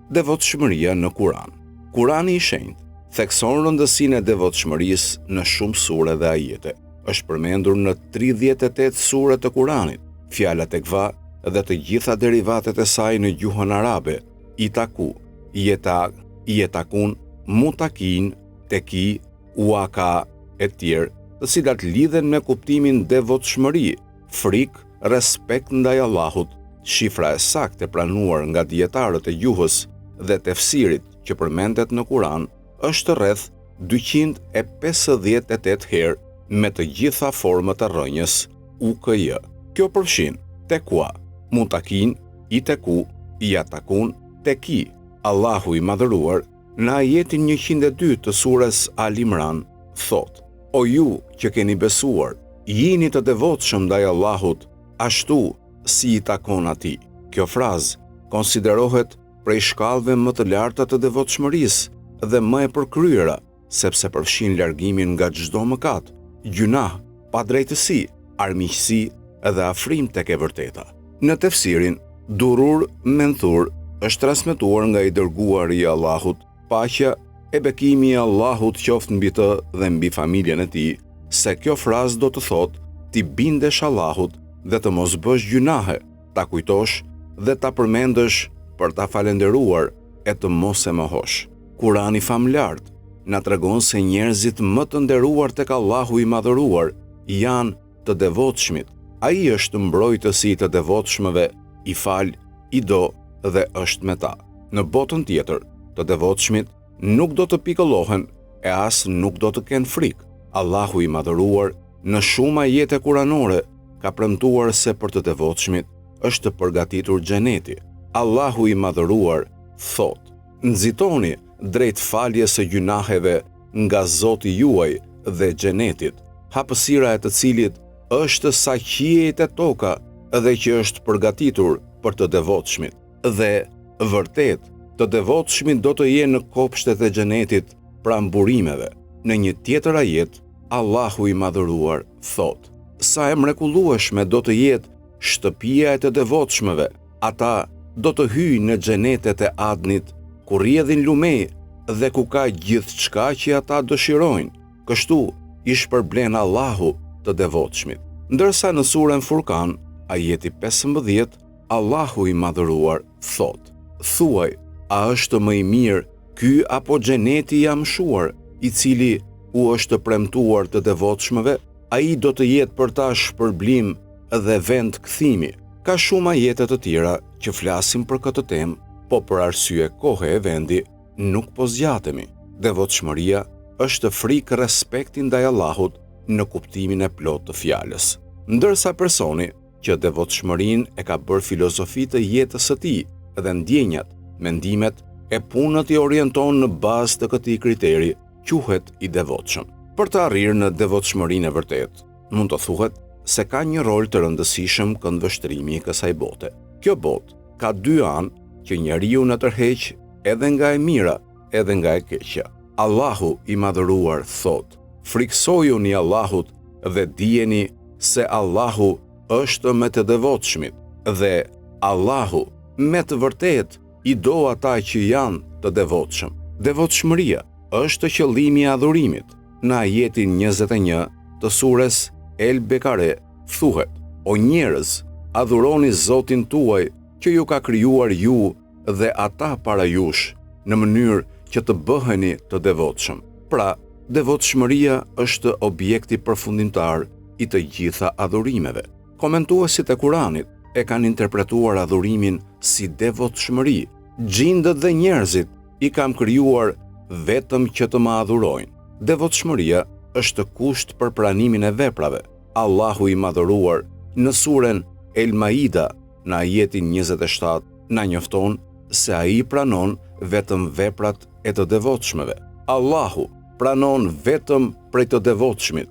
Devotshmëria në Kuran. Kurani i Shenjtë thekson rëndësinë e devotshmërisë në shumë sure dhe ajete. Është përmendur në 38 sure të Kuranit, fjala tekva dhe të gjitha derivatet e saj në gjuhën arabe, itaku, jeta, jetakun, mutakin, teki, uaka e tjerë, të cilat lidhen me kuptimin devotshmëri, frikë, respekt ndaj Allahut, shifra e saktë e pranuar nga dijetarët e gjuhës dhe tefsirit që përmendet në Kuran është rreth 258 herë me të gjitha format e rrënjës UKJ. Kjo përfshin tekua, mutakin, iteku, jatakun, teki, Allahu i madhëruar, në ajetin 102 të sures Al Imran, thotë, O ju që keni besuar, jini të devotshëm ndaj Allahut, ashtu si i takon atij. Kjo frazë konsiderohet prej shkallëve më të larta të devotshmërisë dhe më e përkryera, sepse përfshin largimin nga çdo mëkat, gjynah, padrejtësi, armiqësi dhe afrim tek e vërteta. Në tefsirin Durrur Menthur është transmetuar nga i dërguari i Allahut, paqja e bekimi i Allahut qoftë mbi të dhe mbi familjen e tij, se kjo frazë do të thotë t'i bindesh Allahut dhe të mos bësh gjynahe, ta kujtosh dhe ta përmendësh për ta falënderuar e të mos e mohosh. Kurani famëlartë na tregon se njerëzit më të nderuar tek Allahu i Madhëruar janë të devotshmit. Ai është mbrojtësi i të devotshmëve, i fal, i do dhe është me ta. Në botën tjetër, të devotshmit nuk do të pikëllohen e as nuk do të kenë frikë. Allahu i Madhëruar në shumë ajete kuranore ka premtuar se për të devotshmit është përgatitur xheneti. Allahu i Madhëruar thotë: Nxitoni drejt faljes së gjynaheve nga Zoti juaj dhe xhenetit, hapësira e të cilit është sa qiejt e toka dhe që është përgatitur për të devotshmit. Dhe, vërtet, të devotshmit do të jenë në kopshtet e xhenetit pranë burimeve. Në një tjetër ajet, Allahu i Madhëruar thotë: Sa e mrekullueshme do të jetë shtëpia e të devotshmëve, ata do të hyjnë në xhenetet e Adnit, ku rrjedhin lumenj dhe ku ka gjithçka që ata dëshirojnë. Kështu i shpërblen Allahu të devotshmit. Ndërsa në suren Furkan, ajeti 15, Allahu i Madhëruar thotë: Thuaj, a është më i mirë ky apo xheneti i amshuar, i cili u është premtuar të devotshmëve? Ai do të jetë për ta shpërblim dhe vend kthimi. Ka shumë ajete të tjera që flasin për këtë temë, po për arsye kohe e vendi nuk po zgjatemi. Devotshmëria është frikë respekti ndaj Allahut në kuptimin e plotë të fjalës. Ndërsa personi që devotshmërinë e ka bërë filozofi të jetës së tij dhe ndjenjat, mendimet e punët i orienton në bazë të këtij kriteri, quhet i devotshëm. Për të arrirë në devotshmërinë e vërtetë, mund të thuhet se ka një rol të rëndësishëm këndvështrimi i kësaj bote. Kjo botë ka dy anë që njeriun e tërheq edhe nga e mira, edhe nga e keqja. Allahu i madhëruar thotë: Frikësojuni Allahut dhe dijeni se Allahu është me të devotshmit dhe Allahu me të vërtetë i do ata që janë të devotshëm. Devotshmëria është qëllimi i adhurimit. Në ajetin 21 të sures El Bekare thuhet: O njerëz, adhuroni Zotin tuaj që ju ka krijuar ju dhe ata para jush, në mënyrë që të bëheni të devotshëm. Pra, devotshmëria është objekti përfundimtar i të gjitha adhurimeve. Komentuesit e Kuranit e kanë interpretuar adhurimin si devotshmëri. Xhindët dhe njerëzit i kam krijuar vetëm që të më adhurojnë. Devotshmëria është kusht për pranimin e veprave. Allahu i madhëruar në suren El Maida në ajetin 27 na njofton se ai pranon vetëm veprat e të devotshmëve. Allahu pranon vetëm prej të devotshmit.